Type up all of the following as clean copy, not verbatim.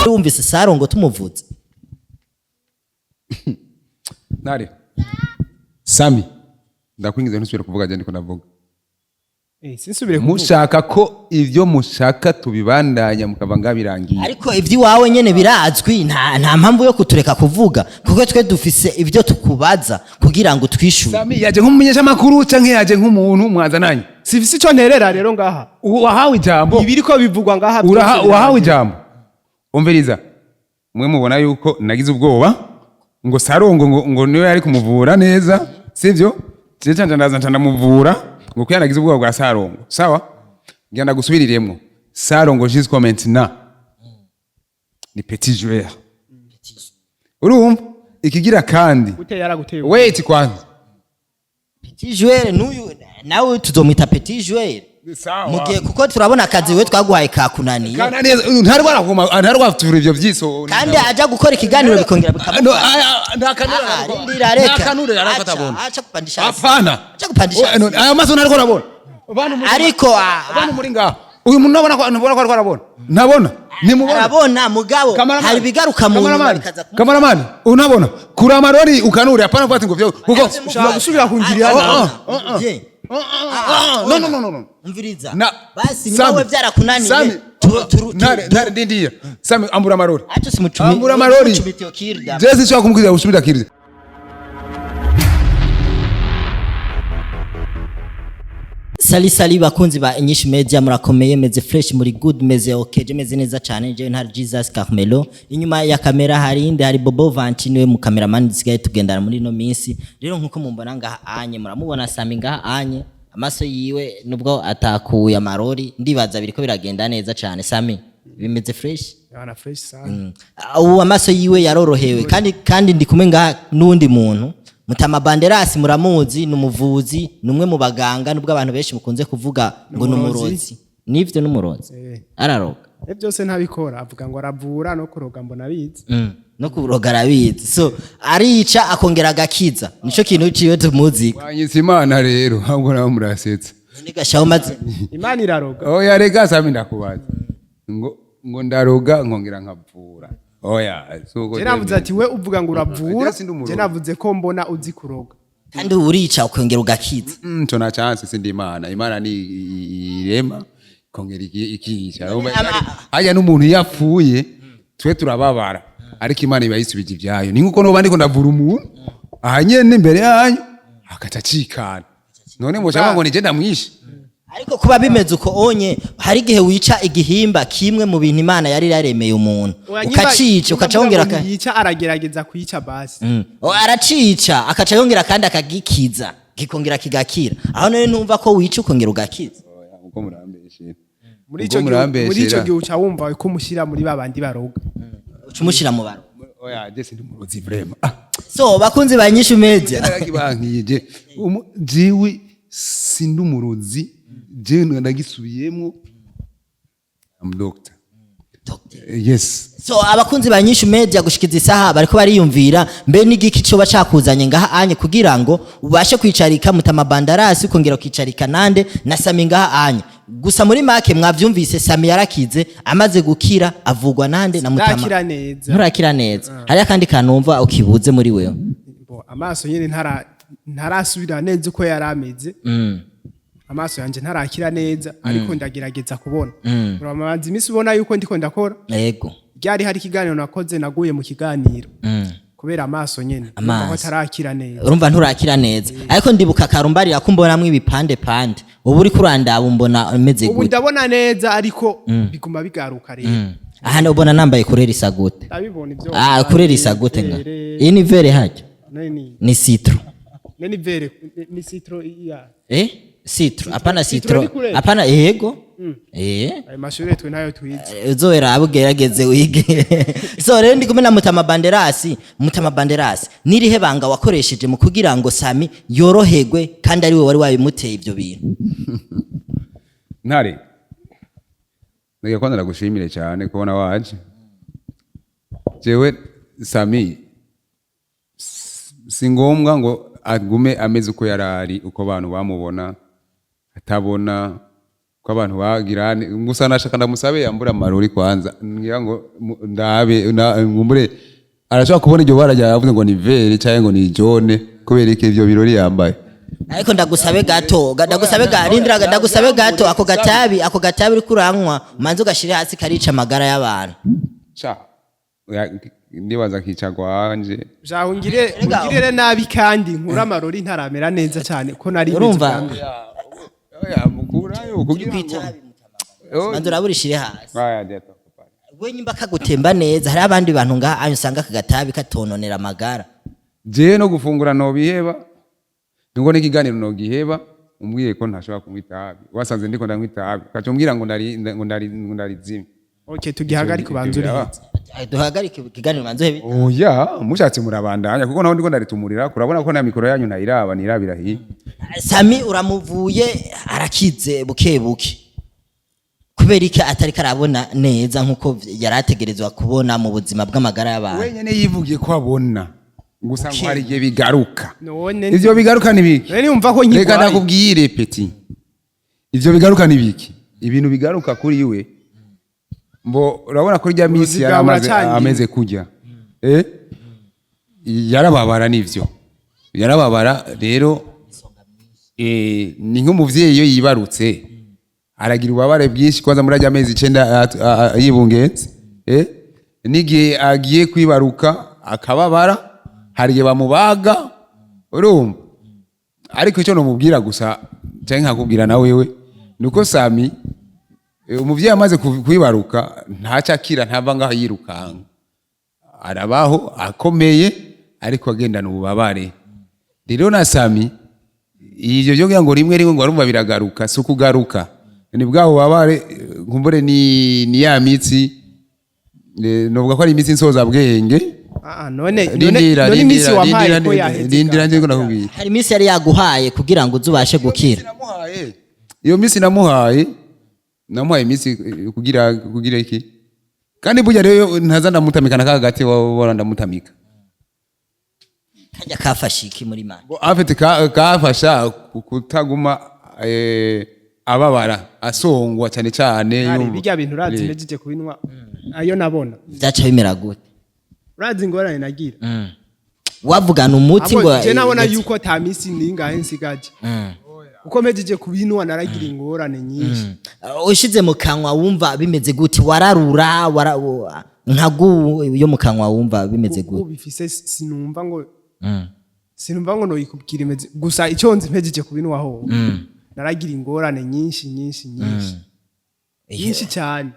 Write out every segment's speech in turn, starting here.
Wumvise Sarongo tumuvuze. Ntare Sami, ndakwingiza ntusubire kuvuga, je ndiko ndavuga. Sinsubire kuvuga. Mushaka ko ivyo mushaka tubibandanya mukava ngabirangiye. Ariko iby'iwawe nyene birazwi, nta mpamvu yo kutureka kuvuga, kuko twe dufise ibyo tukubaza kugira ngo twishure. Sami yaje nk'umumenyeshamakuru canke yaje nk'umuntu mwazananye? Sifise ico nterera rero ngaha. Wahawe ijambo. Ibiriko bivugwa ngaha byose Wahawe birangiye. ijambo. Umviriza, mwe mubona yuko nagize ubwoba ngo Sarongo ngo niwe yari kumuvura neza, sivyo? Je canja ndaza nca ndamuvura ngo kuya nagize ubwoba bwa Sarongo. Sawa, ngira ndagusubiriremwo. Sarongo jusqu'à maintenant ni petit joueur, urumva ikigira kandi. Gute yaraguteye? Wait kwanza. Petit joueur n'uyu nawe tuzomwita petit joueur. Sawa. Mu gihe kuko turabona akazi we twaguhaye kakunaniye. Kana neza, ntarwara kuguma, ntarwara ivyo vyiso. Kandi aja gukora ikiganiro bikongera No, bikamufata. nta kanure Ah, ariko. rindira, reka. Nta kanure ariko Acha, atabona. acha kupandisha hasi. Hapana. Acha kupandisha Oh, no, aya maso ntariko arabona. Bantu muri Ariko, bantu muri ngaho. Uyu muntu nabona ko ntabona ko ariko arabona. Ntabona. Nimubona. Arabona mugabo Cameraman. hari ibigaruka mu nyuma Cameraman. bikaza kumufata. Cameraman, unabona. Kura amarori ukanure, hapana kuvuga ati ngo vyo kuko Ushaka gusubira kungirira Oh, nabi. oh, oh. Je. No, no, no, no, no. Umviriza. Na Basi niba Sami, we byarakunaniye. Sami, Turu Ntare ndindiya. Sami, ambura amarori. Acho simucumi. Ambura amarori. Mucumitiyo kirda. Jesse shaka kumubwira usubira kirya. Sali sali bakunzi ba Inyishu Media, murakomeye, meze fresh, muri good, meze okay, je meze neza cyane. Je ntari Jesus Carmelo, inyuma ya kamera hari inde? Hari Bobo Vanchi, niwe mu cameraman dusigaye tugendana muri no minsi. Rero nkuko mumbona ngaha anye, muramubona Sami ngaha anye, amaso yiwe nubwo atakuye amarori, ndibaza biriko biragenda neza cyane. Sami, bimeze fresh? Yana fresh sana. Ubu amaso yiwe yarorohewe. Kandi ndi kumwe ngaha n'uwundi muntu, Mutama Banderasi, muramuzi, ni umuvuzi, ni umwe mu baganga, nubwo abantu benshi mukunze kuvuga ngo ni Umurozi. umurozi. Nivyo, n'umurozi? Eh. Araroga? Byose ntabikora, avuga ngo aravura no kuroga, mbona abizi. No kuroga arabizi, so arica akongera agakiza, nico kintu ciwe tumuzi. Wanyitse Imana rero, ahubwo nawe murasetsa. None gashaho maze Imana iraroga? Oya, rega Sami, ndakubaza ngo ndaroga nkongera nkavura. Oya, suko. Je navuze ati we uvuga ngo uravura, Je sindi umurozi. je navuze ko mbona uzi kuroga. Kandi urica ukongera ugakiza. Nco na chance, sindi Imana. Imana ni irema ikongera ikica. Hajya n'umuntu iyo apfuye twe turababara, ariko Imana iba yisubije ibyayo. Ni nkuko noba ndiko ndavura umuntu aha nyene imbere yanyu akaca acikana, none mushaka ngo nije ndamwishe? Ariko kuba bimeze uko onye, hari igihe wica igihimba kimwe mu bintu Imana yari yaremeye umuntu, Oya, nyimba- ukacica, nyimba ukaca wongera avuga ngo yica, aragerageza kuyica basi. O, aracica akaca yongera kandi akagikiza, kikongera kigakira. Aho none numva ko wica ukongera ugakiza. Oya, uko murambeshera. Muri Uko ico gihe, muri ico murambeshera. gihe uca wumva ko umushyira muri babandi baroga. Uca umushira mu baro. Oya, je sindi umurozi vraiment. Ah. So bakunzi ba Nyishu Media, Narakibankije. Jewe sindi umurozi, jewe ndagisubiyemwo, I'm doctor. Yes. So abakunzi ba Nyishu Media, gushikiza isaha bariko bariyumvira mbe n'igiki coba cakuzanye ngaha anye kugira ngo ubashe kwicarika Mutama Bandarasi, ukongera ukicarika nande? Na Sami ngaha anye. Gusa muri make mwavyumvise, Sami yarakize, amaze gukira avugwa nande? Na Mutama. Ndakira neza. Nturakira neza, hariyo akandi kantu wumva ukibuze muri wewe? Bo, amaso nyene ntarasubira neza uko yari ameze. Amaso yanje ntarakira neza, ariko ndagerageza kubona. Uramaze iminsi ubona yuko ndiko ndakora. Yego. Ryari hari ikiganiro nakoze, naguye mu kiganiro kubera amaso nyene. Amaso. Urumva ko atarakira neza. Urumva nturakira neza, ariko ndibuka karumbarira ko mbonamwo ibipande pande. Ubu uriko urandaba umbona umeze Ubu gute? ndabona neza, ariko biguma bigaruka rero. Aha ubona nambaye couleur isa gute? Ndabibona ivyo. Ah, couleur isa gute nga? Vert. Iyi ni vert hajya? Nini? Ni citron. Nini vert ni citron ya? Citron, hapana. Citron Citron. ni couleur? Hapana, yego, eh. Ayo mashure twe ntayo twize. Uzohera ugerageze wige. So rero ndi kumwe na Mutama Banderasi. Mutama Banderasi, nirihe banga wakoresheje mu kugira ngo Sami yoroherwe, kandi ari we wari wabimuteye ivyo bintu? Ntare, ndeka kwanza ndagushimire cyane kubona waje. Jewe Sami si ngombwa ngo agume ameze uko yari ari, uko abantu bamubona atabona. Ko abantu bagira gusa nashaka ndamusabe yambura amarori kwanza, ngira ngo ndabe ngumbure arashobora kubona iryo bara ryavuze ngo ni vert cyangwa ngo ni jaune, kubera iki ivyo birori yambaye. Ariko ndagusabe gato, ndagusabe rindira, ndagusabe gato, ako gatabi uriko uranywa umanze ugashire hasi, karica amagara y'abantu. Ca ndibaza kica gwanje. Jaho ngire ungirire nabi kandi nkura amarori ntaramera neza cyane ko nari meze Urumva? bwa mbere. Oya, mukurayo kugira ngo Kwitabi, manze urabura hasi. Aya, ndiyo. We nyimba kagutemba neza, hari abandi bantu ngaha ayo usanga aka gatabi katononera amagara. Jewe no gufungura nobiheba, ngo n'ikiganiro nogiheba, umbwiye ko ntashobora kunywa itabi, wasanze ndiko ndanywa itabi ukaca umbwira ngo ndari ngo ndari ngo ndarizimye. Okay, tugihagarike, ubanze Ivyo biraba. uriheze. Duhagarike ikiganiro, manze uhebe. Oya, mushatse murabandanya, kuko naho ndiko ndaritumurira kurabona ko na mikoro yanyu ntayiraba, nirabira hiya. Sami uramuvuye arakize buke buke, kubera iki atari karabona neza nkuko yari ategerezwa kubona mu buzima bw'amagara y'abantu? Wenyene yivugiye ko abona, gusa ngo hari igihe bigaruka. None Ivyo bigaruka ni biki? None yumva ko Reka nkigwaye. ndakubwire, petit, ivyo bigaruka ni biki? Ibintu bigaruka kuri we, mbo urabona ko rya misi Ubuzi yari bwawe amaze buracangiye. ameze kurya, yarababara, nivyo yarababara. Rero ni nk'umuvyeyi iyo yibarutse aragira ububabare bwinshi kwanza muri ajya amezi 9 yibungenze, n'igihe agiye kwibaruka akababara, hari igihe bamubaga, urumva. Ariko icyo nomubwira gusa cyangwa nkakubwira na wewe nuko Sami, umuvyeyi amaze kwibaruka ntaca akira, ntava ngaho yirukanka, arabaho akomeye ariko agendana ububabare. Rero na Sami ivyo byo kugira ngo rimwe rimwe ngo arumva biragaruka, si ukugaruka, ni bwa bubabare, nkumbure ni ya mitsi, novuga ko ari imitsi nsozabwenge. Ah, ah, none none Rindira, none iminsi rindira, wampaye rindira, ko yaheze? Rindira, ndiko ndakubwira. Hari iminsi yari yaguhaye kugira ngo uze ubashe gukira. Namuhaye iyo minsi, namuhaye iminsi, kugira iki? Kandi burya rero ntaza ndamutamika na kagati wabona ndamutamika. Kajya kafashe iki muri mani? Bo, afite kafasha kutaguma ababara, asongwa cyane cyane. Hari bijya bintu urazi mejije kubinywa ayo nabona. Byaca bimera gute? Urazi ingorane nagira. Wavugana umuti Abo ngo je nabona yuko ata minsi ningahe nsigaje, kuko mejije kubinywa naragira ingorane nyinshi. Ushize mu kanwa wumva bimeze gute? Wararura nka gu yo mu kanwa wumva bimeze Ubu gute? Bifise sinumva ngo noyikubwira imeze gusa. Icyo nzi, mpejeje kubinywa ho naragira ingorane nyinshi nyinshi nyinshi nyinshi cyane.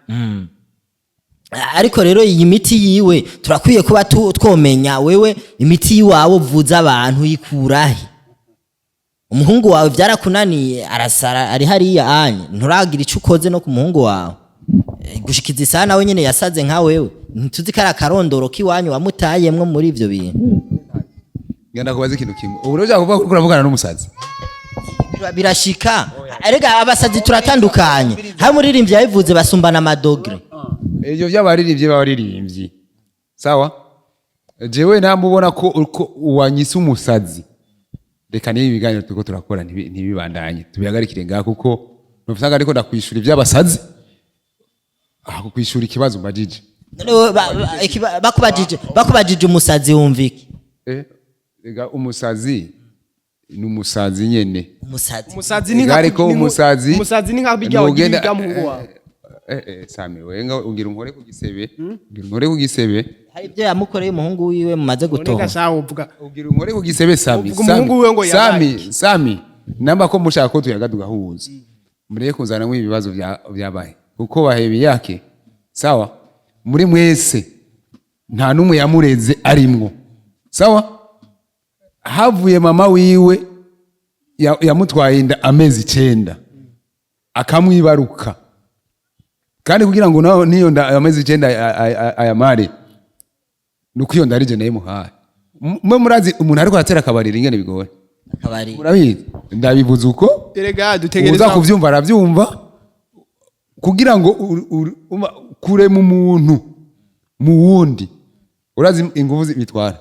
Ariko rero iyi miti yiwe turakwiye kuba twomenya, wewe imiti yiwawe uvuza abantu uyikurahe? Umuhungu wawe byarakunaniye, arasara ari hariya anye, nturagira ico ukoze no ku muhungu wawe. Gushikiza isaha nawe nyene yasaze nka wewe, ntituzi ko ari akarondoro k'iwanyu wamutayemwo muri ivyo bintu. Ngenda kubaza ikintu kimwe, ubu rero ushaka kuvuga ko uriko uravugana n'umusazi? Birashika erega, abasazi turatandukanye, hari umuririmbyi yabivuze basumbana amadogre. Ivyo vy'abaririmbyi b'abaririmbyi, sawa. Jewe namubona ko uko uwanyise umusazi, reka niba ibiganiro turiko turakora ntibibandanye, tubihagarikire ngaha, kuko nusanga ariko ndakwishura ivy'abasazi aho kwishura ikibazo mbajije. None wewe bakubajije umusazi wumva iki? Ega umusazi ni umusazi nyene. Umusazi. Umusazi ni nka Ariko umusazi umusazi ni nka bijya wagira nugenda ibya muhungu wawe. Sami, wenga ugira unkore ku gisebe, ugira unkore ku gisebe. Hari ibyo yamukoreye umuhungu wiwe mumaze None gutoha. gashaho uvuga Ugira unkore ku gisebe, Sami. Uvuga umuhungu wiwe ngo Sami, yabaye. Sami, namba ko mushaka ko tuyaga tugahuza, mureke kuzanamwo ibibazo vyabaye, kuko bahebi yake sawa muri mwese nta n'umwe yamureze arimwo, sawa. Havuye mama wiwe yamutwaye inda amezi 9 akamwibaruka, kandi kugira ngo naho niyo nda amezi 9 ayamare nuko iyo nda ari je nayimuhaye. Mwe murazi umuntu ariko aratera akabariro ingene bigoye. Akabari. Murabizi, ndabivuze uko. Erega Uza dutegereza kuvyumva aravyumva, kugira ngo kurema umuntu mu wundi, urazi inguvu bitwara,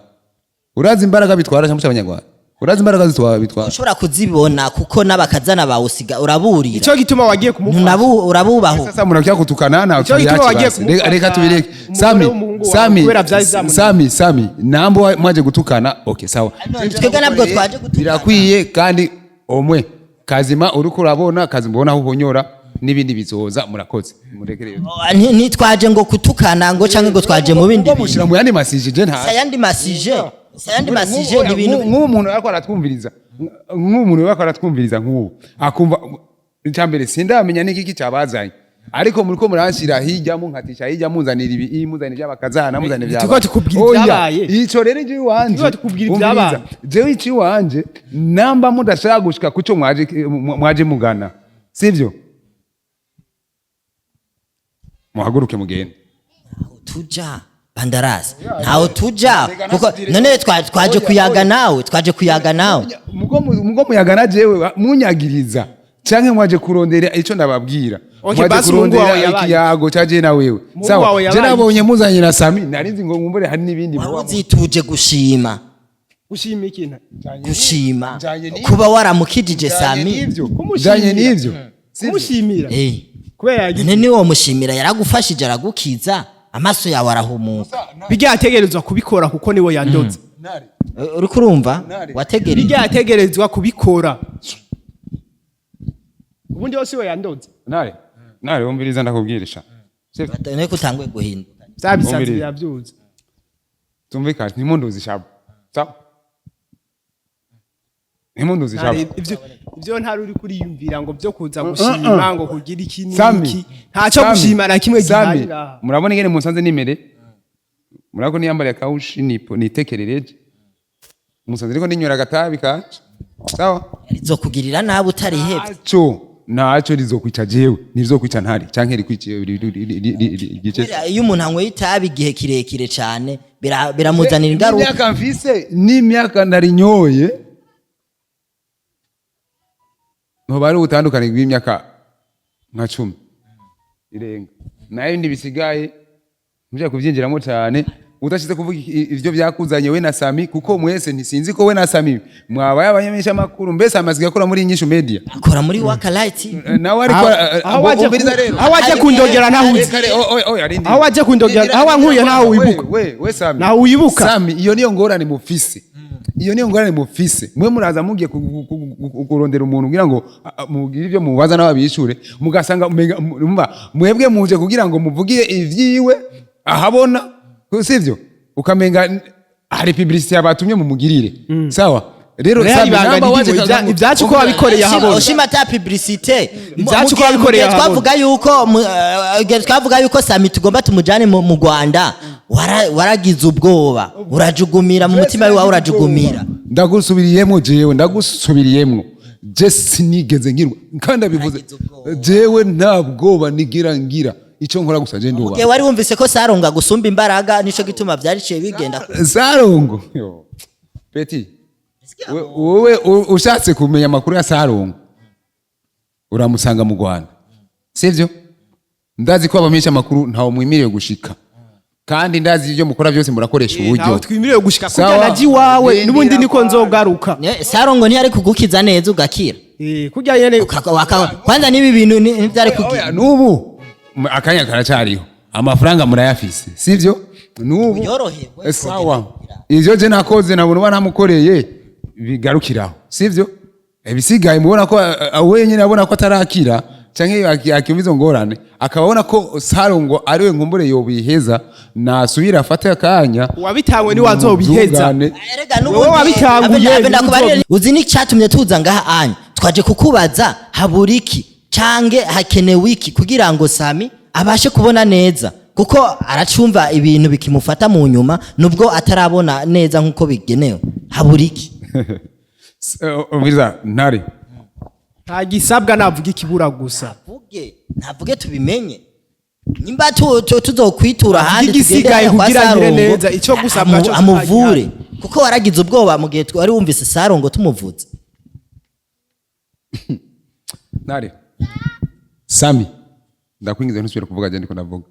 urazi imbaraga bitwara cyangwa abanyarwanda. Urazi imbaraga zitwa bitwara. Ushobora kuzibona kuko n'abakazana bawusiga uraburira. Ico gituma wagiye kumufasha. Urabubaho. Sasa murakia kutukana na Ico gituma wagiye basi. Reka reka kumufasha tubireke. umugore Sami, w'umuhungu wawe, Sami, kubera vyari vyamunaniye. Sami, Sami, nambo mwaje gutukana. Okay, sawa. Twebwe nabwo twaje gutukana. Birakwiye kandi omwe kazima uriko urabona kazima ubona aho uhonyora n'ibindi bizoza murakoze. Mureke rero. Oh, ntitwaje ngo kutukana ngo canke ngo twaje mu bindi Ubwo mushira bintu. mu yandi masije je nta. Sayandi masije, sayandi masije ni ibintu. Nk'ubu umuntu ariko aratwumviriza, nk'ubu umuntu ariko aratwumviriza nk'ubu akumva icya mbere sindamenya n'iki cyabazanye, ariko muriko muranshira hirya, munkatisha hirya, munzanira ibi, muzanira iby'abakazana, muzanira ibyaba. Turiko tukubwira Oya, ibyabaye. ico rero ije iwanje. Turiko tukubwira Umviriza, ibyabaye. jewe ico iwanje namba mudashaka gushika kuco mwaje mugana, sivyo, muhaguruke mugende. Tuja bandarasi ntaho tuja kuko none twaje kuyaga nawe, twaje kuyaga nawe. Mugo muyagana jewe munyagiriza canke mwaje kurondera ico ndababwira? Okay, Mwaje basi umuhungu kurondera wawe yabaye. ikiyago caje na wewe? Umuhungu Sawa. wawe Je yabaye. nabonye muzanye na Sami, narinzi ngo nkumbure hari n'ibindi Wari muba uzituje gushima. Gushima ikintu? Gushima Njanye n'ivyo. kuba waramukijije Njanye Sami. n'ivyo. Kumushimira. Njanye n'ivyo. Sivyo? Kumushimira kubera yagize. None niwo mushimira, yaragufashije aragukiza, amaso yawe arahumuka. Bijya yategerezwa kubikora kuko niwe yandoze. Uriko urumva Ntare. wategereje. Bijya yategerezwa kubikora ubundi yose we yandoze. Ntare, ntare, wumviriza ndakubwirisha. Sivyo? None ko utanguye guhinduka. Bya bisazi Umviriza. birabyuza. Tumvikane, ntimunduze ishavu. Sawa, ntimunduze Ntare, ishavu. Ivyo ntari uri kuriyumvira ngo byo kuza gushima ngo kugira iki Sami, n'iki, ntacyo Sami, gushima na kimwe Sami, gihari ngaha. Murabona ingene musanze nimere, murabona ko niyambariye akawushi nipo nitekerereje, musanze ariko ninywera agatabi kanje, sawa? Rizokugirira nabi utarihebye. Ntacyo, ntacyo rizokwica jewe, ntirizokwica ntare canke rikwice igice. Kubera iyo umuntu anyweye itabi igihe kirekire cyane biramuzanira ingaruka. N'imyaka mfise n'imyaka narinyoye ntoba ari ubutandukane bw'imyaka nka 10 irenga, nayo ibindi bisigaye ntushaka kubyinjiramo cyane udashize kuvuga ivyo byakuzanye we na Sami, kuko mwese ntisinzi ko we na Sami mwabaye abanyamishamakuru. Mbese amasigaye akora muri Inyishu Media? Akora muri Waka Light. Nawe ariko Aho waje umviriza rero. aho waje kundogera ntahuze. Reka oya, rindira. Aho waje kundogera, Rindira, aho wankuye rindira, ntaho wibuka. We Sami. Ntaho wibuka. Sami, iyo niyo ngorane mufise. Iyo niyo ngorane mufise. Mwe muraza mugiye kurondera umuntu kugira ngo mugire ibyo mubaza n'ababishure, mugasanga mumva mwebwe muje kugira ngo muvugire ivyiwe ahabona, sivyo? Ukamenga hari publicité yabatumye mumugirire. Sawa? Rero Rero Sami, ibanga namba ririmo, waje ibyacu ko wabikoreye ahabona. Ushima ata publicité. Ibyacu ko wabikoreye ahabona. Twavuga yuko igihe twavuga yuko Sami tugomba tumujane mu Rwanda, waragize ubwoba, urajugumira mu mutima wawe, urajugumira. Ndagusubiriyemwo, jewe ndagusubiriyemwo, je sinigeze ngirwa kandi abivuze. Waragize ubwoba. Jewe nta bwoba nigira ngira, icyo nkora gusa je nduba. Mugihe wari wumvise ko Saronga gusumba imbaraga, nico gituma vyariciye bigenda. Sarongo. Yo. Peti, wowe ushatse kumenya amakuru ya Sarongo uramusanga mu Rwanda, sivyo? Ndazi ko abamenyesha amakuru ntawe mwimiriwe gushika, kandi ndazi ibyo mukora byose murakoresha uburyo. Ntaho twimiriwe gushika Sawa. kurya naji wawe Rindira n'ubundi niko kwanza. nzogaruka. Sarongo ntiyari kugukiza neza ugakira? Kurya nyene. Kwanza n'ibi bintu ntivyari Oya, kugira. nubu akanya karacariho, amafaranga murayafise, sivyo? Nubu Yorohewe. Sawa, ivyo je nakoze nabona uba namukoreye bigarukiraho, sivyo? Ibisigaye mubona ko wenyine abona ko atarakira canke akiyumva izo ngorane, akaba abona ko Sarongo ariwe nkumbure yobiheza, nasubira afate akanya. Uwabitangwe niwe azobiheza. Muzungane. Erega n'ubundi Wowe wabitanguye, abe ndakubarire, uzi n'icyatumye tuza ngaha anya? Twaje kukubaza habura iki cange hakenewe iki kugira ngo Sami abashe kubona neza, kuko aracumva ibintu bikimufata mu nyuma nubwo atarabona neza nk'uko bigenewe. Habura iki? Umviriza ntare. Nta gisabwa, navuga ikibura gusa. Ntavuge, ntavuge tubimenye nimba tuzokwitura ahandi. Igisigaye Tugende kwa kugira ngire Sarongo, neza, ico gusabwa cose amuvure, kuko waragize ubwoba mu gihe wari wumvise Sarongo tumuvuze. Ntare, Sami, ndakwingiza ntusubire kuvuga, je ndiko ndavuga.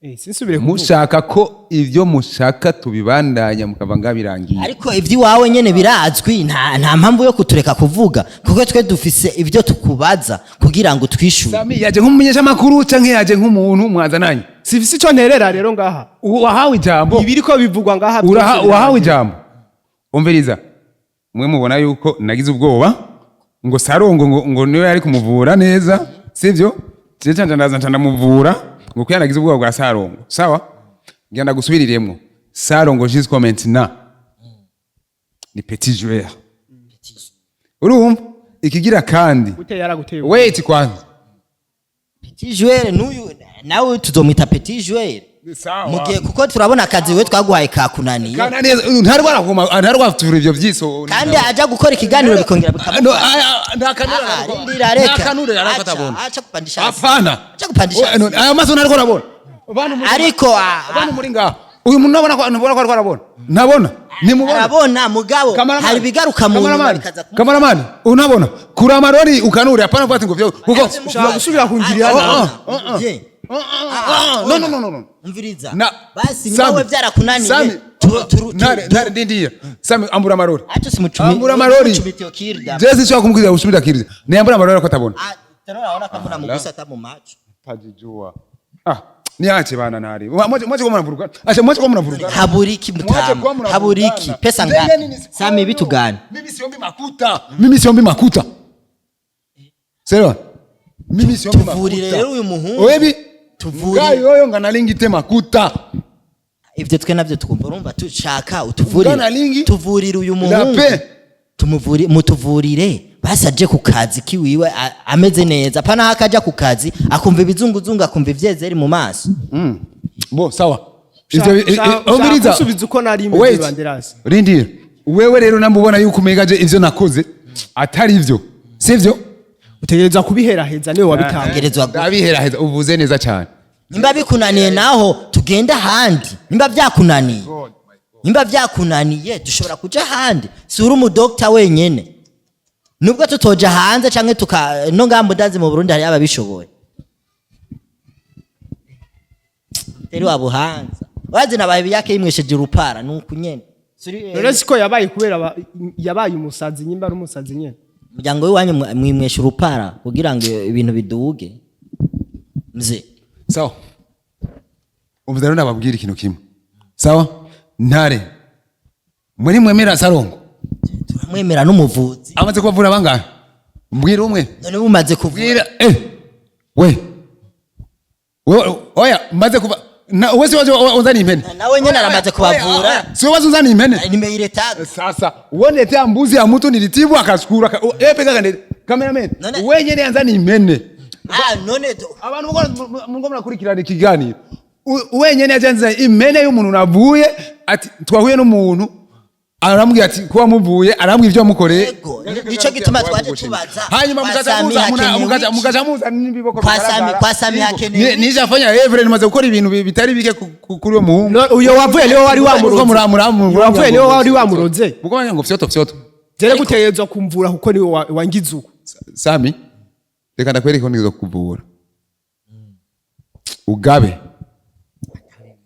Sinsubire kuvuga. Mushaka ko ivyo mushaka tubibandanya, mukava ngabirangiye. Ariko iby'iwawe nyene birazwi, nta mpamvu yo kutureka kuvuga, kuko twe dufise ibyo tukubaza kugira ngo twishure. Sami yaje nk'umumenyeshamakuru canke yaje nk'umuntu mwazananye? Sifise ico nterera rero ngaha. Wahawe ijambo. Ibiriko bivugwa ngaha byose Wahawe ijambo. Umviriza, mwe mubona yuko nagize ubwoba ngo Sarongo ngo niwe yari kumuvura neza, sivyo? Je canja ndaza nca ndamuvura ngo kuya nagize ubwoba bwa Sarongo. Sawa, ngenda gusubiriremwo. Sarongo jusqu'à maintenant ni petit joueur, urumva? Ikigira kandi Gute yaraguteye? Wait kwanza. Petit joueur n'uyu nawe tuzomwita petit joueur. Sawa. Mu gihe kuko turabona akazi we twaguhaye kakunaniye. Kananiye, ntarwara kuguma, ntarwara ivyo vyiso. Kandi aja gukora ikiganiro bikongera No, bikamufasha. Nta kanure. Ah, rindira, reka. Nta kanure yarako Acha, atabona. acha kupandisha hasi. Hapana. Acha kupandisha Oh, no, aya maso ntariko arabona. Bantu muri Ariko bantu muri ngaha, uyu muntu nabona ko ntabona ko ariko arabona, ntabona, nimubona. Arabona, mugabo hari ibigaruka mu nyuma bikaza Cameraman, unabona kuri amarori ukanure, hapana kuvuga ati ngo vyo kuko Ushaka gusubira kungirira nabi. Je. No, no, no, no, no. Umviriza. Na Basi niba Sami, we byarakunaniye, Sami, turu ntare ntare, ndindiye. Sami, ambura amarori. Acho simucumi. Ambura amarori. Mucumitiyo kirda. Jesi shobora kumubwira usubira kirya, niyambura amarori ko atabona. Ah, tena unaona kama unamugusa hata mu macho. Tajijua. Ah, niache bana, nari mwache kwa mnavuruga, acha, mwache kwa mnavuruga. Haburiki Mwache kuwa mutama. mnavurugana. Haburiki pesa Ndege ngapi? nini Sami, vitu gani? Mimi siombi makuta. Mimi siombi makuta. Sawa? Mimi siombi makuta. Tuvurire rero uyu muhungu. Oyebi? Tuvurire. Ngai yoyo nganalingite makuta. Ivyo twe navyo twumva, urumva tushaka utuvurire. Ugana lingi. Tuvurire uyu muhungu. Lape. Tumuvuri, mutuvurire basi aje ku kazi kiwiwe ameze neza, pana akaja ku kazi akumva ibizunguzungu, akumva ivyezeri mu maso. Bo, sawa. Ushaka- Ivyo ushaka umviriza. gusubiza uko nari meze, Wait. Banderasi. Rindira. Wewe rero namubona yuko umenga je ivyo nakoze atari ivyo. Sivyo? Utegerezwa kubiheraheza, niwe wabitanga. Tegerezwa Ndabiheraheza, uvuze neza cyane. Nimba bikunaniye naho tugenda ahandi. Nimba byakunaniye, nimba byakunaniye dushobora kuja ahandi. Si uri umudokita wenyene, nubwo tutoja hanze canke tuka no ngambo, ndazi mu Burundi hari ababishoboye. Teri wabuhanza wazi nabaye biyake yimwesheje urupara nuku nyene. Rero siko yabaye kubera yabaye umusazi, nyimba ari umusazi nyene. Umuryango w'iwanyu mwimwesha urupara kugira ngo ibintu biduge, mze. Sawa, umva rero, nababwira ikintu kimwe, sawa? Ntare muri mwemera Sarongo? Turamwemera n'umuvuzi. Amaze kubavura bangahe? Mbwira umwe. None bumaze kuvura? Mbwira, we we, oya, maze kuva na wewe, si waje unzani impene? Nawe nyene aramaze kubavura. Si waje unzani impene? Nimeiretaga. Sasa uonetea mbuzi ya mtu nilitibu akashukuru aka peka kande cameraman. Wenye anzani impene. Ah, none Abantu mugo murakurikirana ikiganiro. Wenyene yajanze impene y'umuntu navuye, ati twahuye n'umuntu arambwira ati kuba muvuye, arambwira ibyo wamukoreye. Yego, nico gituma twaje tubaza. Hanyuma Kwa mukaca Sami muza hakenewe mukaca iki? Mukaca muza n'ibiboko Kwa Sami- bigaragara. kwa Sami hakenewe iki? Nishafanya evre, nimaze gukora ibintu bitari bike kuri uwo muhungu. No, uyo wavuye niwe wari wamuroze. Mura Wavuye niwe wari wamuroze. Muko ngo fyoto fyoto. Jere gutegerezwa kumvura kuko niwe wangize uko. Sami, reka ndakwereke ko nizo kuvura ugabe.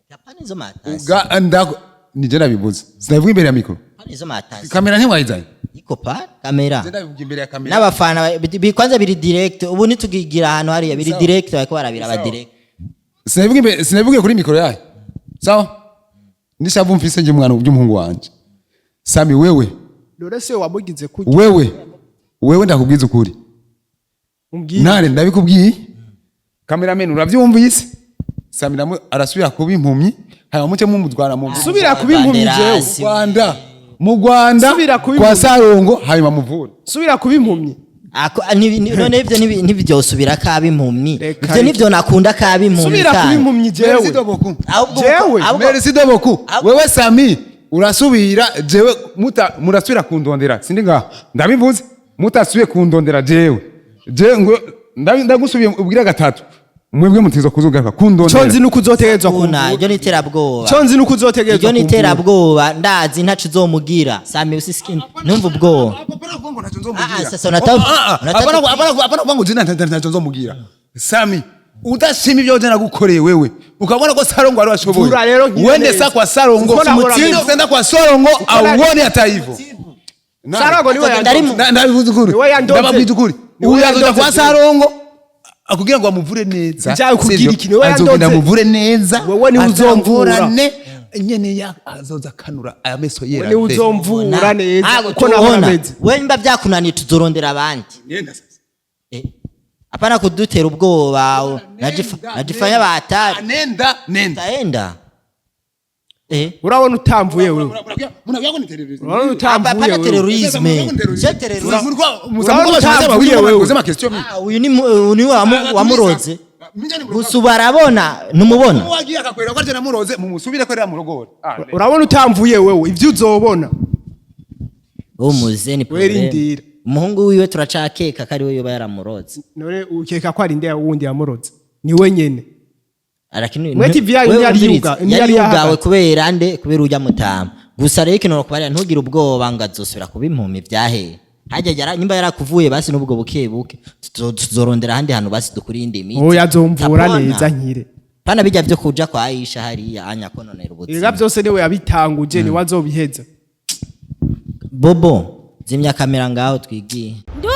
Hapana izo matasi. Uga ndako nije nabivuze, sinabivuga imbere ya mikoro. Hapana izo matasi. Kamera ntiwayizanye. Iko pa kamera. Je ndabivuga imbere ya kamera. N'abafana kwanza biri direct, ubu ntitugigira ahantu hariya biri Sawa. direct, bariko barabira aba Sawa. direct. Sinabivuga imbere, sinabivuge kuri mikoro yayo, sawa? Nishavu mfise nje umwana by'umuhungu wanje Sami, wewe. None se wamugize kurya? Wewe ndakubwiza ukuri. Umbwire. Ntare ndabikubwiye, cameraman uravyumvise. Sami namwe arasubira kuba impumyi, hanyuma muce mumutwara mu Subira kuba impumyi jewe. Banderasi. Rwanda, mu Rwanda Subira kuba kwa impumyi. Sarongo, hanyuma muvure. Subira kuba impumyi. None ivyo ntivyosubira kaba impumyi? Reka Ivyo nivyo nakunda, kaba impumyi Subira kuba kandi. impumyi Merci jewe. de beaucoup. Ahubwo Jewe. Merci de beaucoup. Wewe Sami urasubira, jewe muta murasubira kundondera, sindi ngaha ndabivuze, mutasubiye kundondera jewe, jewe ngo ndagusubiye ubwira gatatu, mwebwe mutizo kuzugaruka kundondera. Ico nzi nuko uzotegerezwa Kuna kumvura. iryo ni iterabwoba. Ico nzi nuko uzotegerezwa Iryo ni kumvura. iterabwoba, ndazi ntaco uzomugira. Sami, usisiki numva ubwoba. Hapana kuvuga ngo ntacyo nzomugira. Ah, sasa unataka Hapana, hapana, hapana kuvuga ngo jina ntacyo nzomugira. Sami, Udashima ibyo je nagukoreye wewe, ukabona ko Sarongo ari washoboye. Vura rero nkire Uende neza. sa kwa Sarongo. Kuko nahora Sino meze. usenda kwa Sarongo auone hata hivyo. Sarongo niwe Azogenda ari yandoze. Ndabivuze ukuri. Niwe yandoze. Ndababwiza ukuri. Niwe Uyu azoja yandoze. kwa Sarongo akubwira ngo amuvure neza. Ivyawe kugira Sivyo? iki? Niwe Azogenda yandoze. amuvure neza. Wewe niwe uzomvura. Atangorane, nyene ya azoza akanura aya meso yera. Niwe uzomvura neza Ntabwo uko nahora tubona. meze. We nimba byakunaniye tuzorondera abandi. Nenda sasa. Hapana kudutera ubwoba. Najifanya batari. Nenda, nenda. Taenda. Urabona utamvuye wewe. Munakuya ni terrorisme. Urabona utamvuye Hapana wewe. terrorisme. Sio terrorisme. Urabona utamvuye wewe. Ah, uyu ni uyu ni wamuroze. Gusa ubu arabona ntumubona. Wagiye akakwera ko aje namuroze mumusubire ko murogora. Urabona utamvuye wewe ivyo uzobona. Uwo muze ni problème. Werindira. Umuhungu wiwe turacakeka ko ari we yoba yaramuroze. None ukeka ko ari nde wundi yamuroze? Ni we nyene. Arakini Mwe TV yayo wewe ntiyari umviriza, ntiyari yari yugawe yahagaze. kubera nde? Kubera urya mutama. Gusa rero ikintu nokubarira, ntugire ubwoba ngo azosubira kuba impumi vyahe. Hajya nimba yarakuvuye basi n'ubwo buke buke tuzorondera ahandi hantu basi dukurinde imiti. Oya, azomvura Tapona. neza nkire. Pana bijya vyo kuja kwa Aisha hariya anya kononera Ibiga ubuzima. byose niwe yabitanguje, niwe azobiheza. Bobo, zimya kamera ngaho twigiye. Ndu